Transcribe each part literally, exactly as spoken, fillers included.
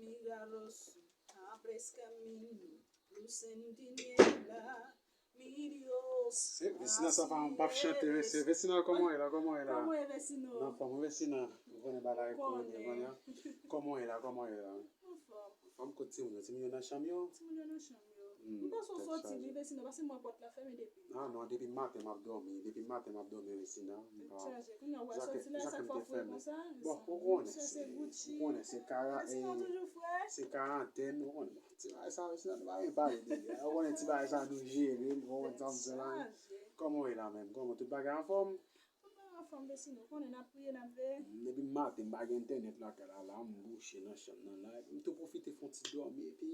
Milagroso, abres camino, luz en tiniebla, mi Dios. Se Vesina sa pa m pap chante, mesye. Vesina, kòman w ye la? Kòman w ye la? Kòman w ye, Vesino? Nan fòm, Vesina. Ou konnen bagay konnen, konnen. Kòman w ye la? Kòman w ye la? Anfòm. Anfòm, kote timoun yo? Timoun yo nan chanm yo? Timoun yo nan chanm yo. Hmm, m panse w soti wi, Vesino, paske m wè pòt la fèmen depi. Ah non, depi maten m ap dòmi, depi maten m ap dòmi, Vesina. M pa... Tèt chaje, kounye a w wè soti la, sa k fè w fre konsa? Bon, ou konnen se, ou konnen se kara, se karantèn, ou konnen. Ti bagay sa, Vesina, nou pa gen pale de li. Ou konnen ti bagay sa nou jere l, ou konprann sa m di la. Kòman w ye la menm? Kòman tout bagay anfòm? Tout bagay anfòm, Vesino, ou konnen n ap priye, n ap veye. Depi maten m pa gen entènèt lakay la, la m bouche nan chanm nan la, epi m tou pwofite fè yon ti dòmi, epi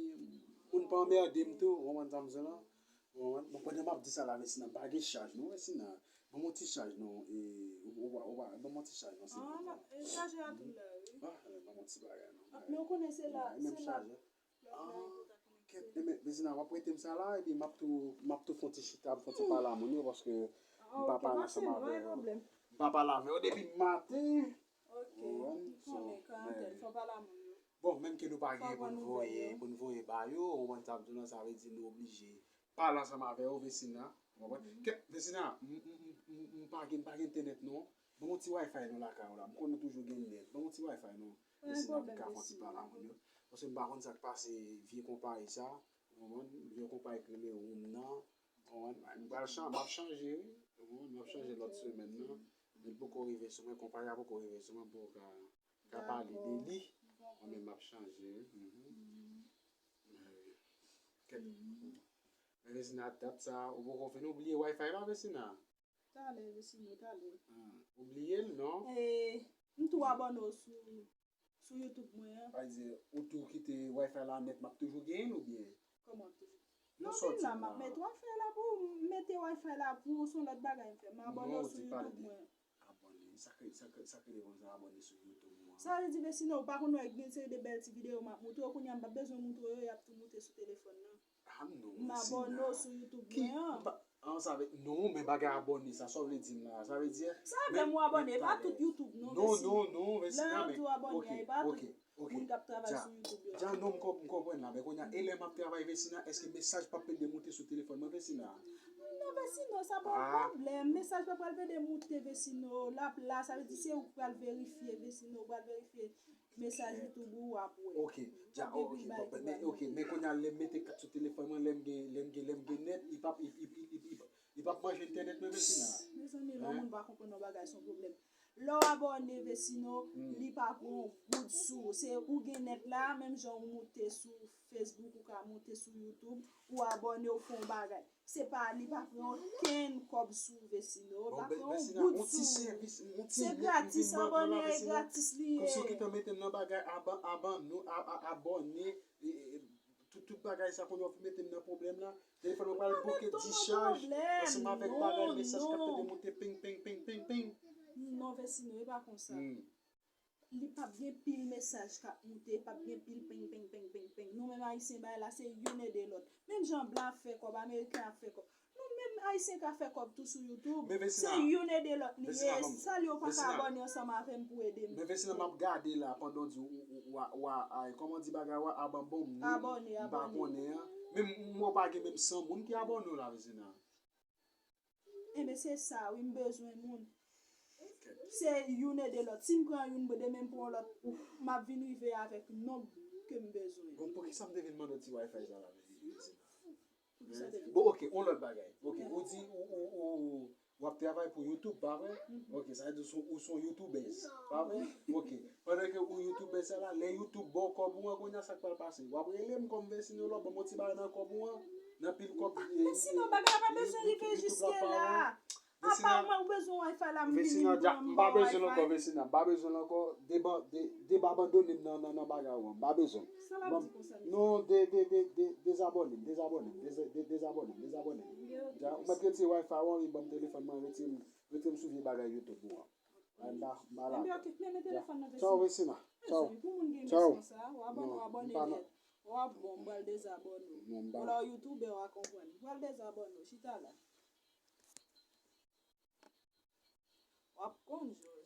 moun pa anmède m tou, ou konprann sa m di la? Bon, bon, pandan m ap di sa la, Vesina, m pa gen chaj non, Vesina. Ban m yon ti chaj non, e, ou, ou, ou, ban m yon ti chaj non, silvouplè. Ah, chaje a tou la, wi. Ah, ban m yon ti bagay non. Ah, men ou konnen se la, se la. Ah, kèt, men, Vesina, w ap prete m sa la, epi m ap tou, m ap tou fè yon ti chita, m fè yon ti pale a moun yo, paske m pa pale ansanm avè yo. M pa pale avè yo depi maten. Ok, m konnen, karantèn, fò pale a moun yo. Bon, menm ke nou pa gen pou n voye, pou n voye ba yo, ou konprann sa m di w lan, sa vle di nou oblije pale ansanm avè yo, Vesina. Ou konprann? Kèt, Vesina, m, m, m, m, m pa gen, m pa gen entènèt non. Ban m yon ti Wi-Fi non lakay ou la. M konnen ou toujou gen nèt. Ban m yon ti Wi-Fi non. Vesina, pou ka fè yon ti pale a moun yo. Paske m pa konn sa k pase vye konpayi sa. Ou konprann? Vye konpayi k rele Room nan. Ou konprann? M pral chan-, m ap chanje, wi. Ou konprann? M ap chanje lòt semèn nan. Men l poko rive sou mwen, konpayi a poko rive sou mwen pou ka, ka pale de li. Mwen menm m ap chanje, wi. Mhm. Men, kèt. Men Vesina, dat sa, ou poko fin oubliye Wi-Fi la, Vesina? Talè, Vesino, talè. Ah, ou bliye l, non? E, m tou abòne w sou, sou YouTube mwen an. Sa vle di, ou tou kite Wi-Fi la nèt, m ap toujou genyen l oubyen? Kòman toujou? Non, vin la, m ap mete Wi-Fi la pou ou, m mete Wi-Fi la pou ou, se yon lòt bagay m fè. M abòne w sou YouTube mwen. Abòne, sa k, sa k, sa k rele konsa, abòne sou YouTube mwen an. Sa vle di, Vesino, ou pa konn wè gen seri de bèl ti videyo m ap montre w, kounye a m p ap bezwen montre w yo, y ap tou moute sou telefòn nan. Ah non, m abòne w sou YouTube mwen an. Ki, pa, an, sa vle, non, men bagay abòne sa, sa w vle di m la? Sa vle di, sa vle m ou abòne, e pa tout YouTube non, Vesina. Non, non, non, Vesina, men, lè yo di w abòne a, e pa tout moun k ap travay sou YouTube yo. Dja, non, m konp-, m konprann la, men kounye a, e lè m ap travay, Vesina, èske mesaj p ap pede moute sou telefòn mwen, Vesina? Non, Vesino, sa pa yon pwoblèm. Mesaj pa pral pede moute, Vesino. L ap la, sa vle di se ou k pral verifye, Vesino, ou pral verifye mesaj YouTube ou ap wè. Ok, dja, ok, men, ok, men kounye a lè m mete kat sou telefòn mwen, lè m gen, lè m gen, lè m gen nèt, li p ap, li, li, li, li, li, li p ap manje entènèt mwen, Vesina. Mezanmi, lè yon moun pa konprann yon bagay, se yon pwoblèm. Lè w abòne, Vesino, li pa pran yon goud sou ou. Se ou gen nèt la, menm jan ou moute sou Facebook, ou ka moute sou YouTube, ou abòne, ou fè yon bagay. Se pa, li pa pran okenn kòb sou ou, Vesino, pa pran yon goud sou ou. Se gratis, abòne a e gratis li ye. Kòmsi w gentan mete m nan bagay, aba-, abòne, a, a, abòne, e, e, tout, tout bagay sa kounye a w fin mete m nan pwoblèm la. Telefòn mwen pral bloke, dichaj, ansanm avèk bagay mesaj k ap pede moute peng, peng, peng, peng, peng. Non, Vesino, e pa konsa. Li p ap gen pil mesaj k ap moute, p ap gen pil peng, peng, peng, peng, peng. Nou menm Ayisyen, bagay la se youn ede lòt. Menm jan blan ap fè kòb, ameriken ap fè kòb. Nou menm Ayisyen ka fè kòb tou sou YouTube. Se youn ede lòt li ye. Sa li yo pa ka abòne ansanm avè m pou ede m. Men Vesina, m ap gade la pandan w di w, w, w, w a, w a, ay, kòman di bagay, w a abòne, m pa konnen an. Men m, m wè w pa gen menm san moun ki abòne w la, Vesina. Enben, se sa, wi, m bezwen moun. Se youn ede lòt. Si m pran youn, demen m pran lòt, m ap vin rive avèk nonb ke m bezwen. Bon, poukisa m te vin mande w ti Wi-Fi sa la, Vesina? Poukisa te vin? Bon, ok, yon lòt bagay. Ok, ou di ou, ou, ou, ou ap travay pou YouTube, pa vre? Ok, sa vle di ou se yon, ou se yon YouTubèz, pa vre? Ok. Pandan ke ou YouTubèz sa la, lè YouTube ba w kòb ou an, kounye a sa k pral pase? W ap rele m kòm Vesino la, ban m yon ti bagay nan kòb ou an, nan pil kòb. Vesino, bagay la pa bezwen rive jiske la. Apa mwen, ou bezwen Wi-Fi la, m vini, m pran, m ba w Wi-Fi. Vesina, m pa bezwen l ankò, Vesina, m pa bezwen l ankò. Deba-, de-, debabandone m nan, nan, nan bagay ou an, m pa bezwen l. Sa l ap di konsa, mesye? Non, de-, de-, de-, de-, dezabòne m, dezabòne m, deze-, de-, dezabòne m, dezabòne m. Ou mèt retire Wi-Fi ou an, wi, ban m telefòn mwen, retire m, retire m sou vye bagay YouTube ou an. Ay, m pa, m pa la. Ebyen, ok, men, men telefòn nan, Vesina. Tchaw, Vesina. Tchaw. Mezanmi, pou moun gen mès konsa, w abòne, w abòne nèt. W ap bon, m pral dezabòne w. Ou la, w youtubè, w a konprann. M pral dezabòne w, chita la. W ap konn, Jòj.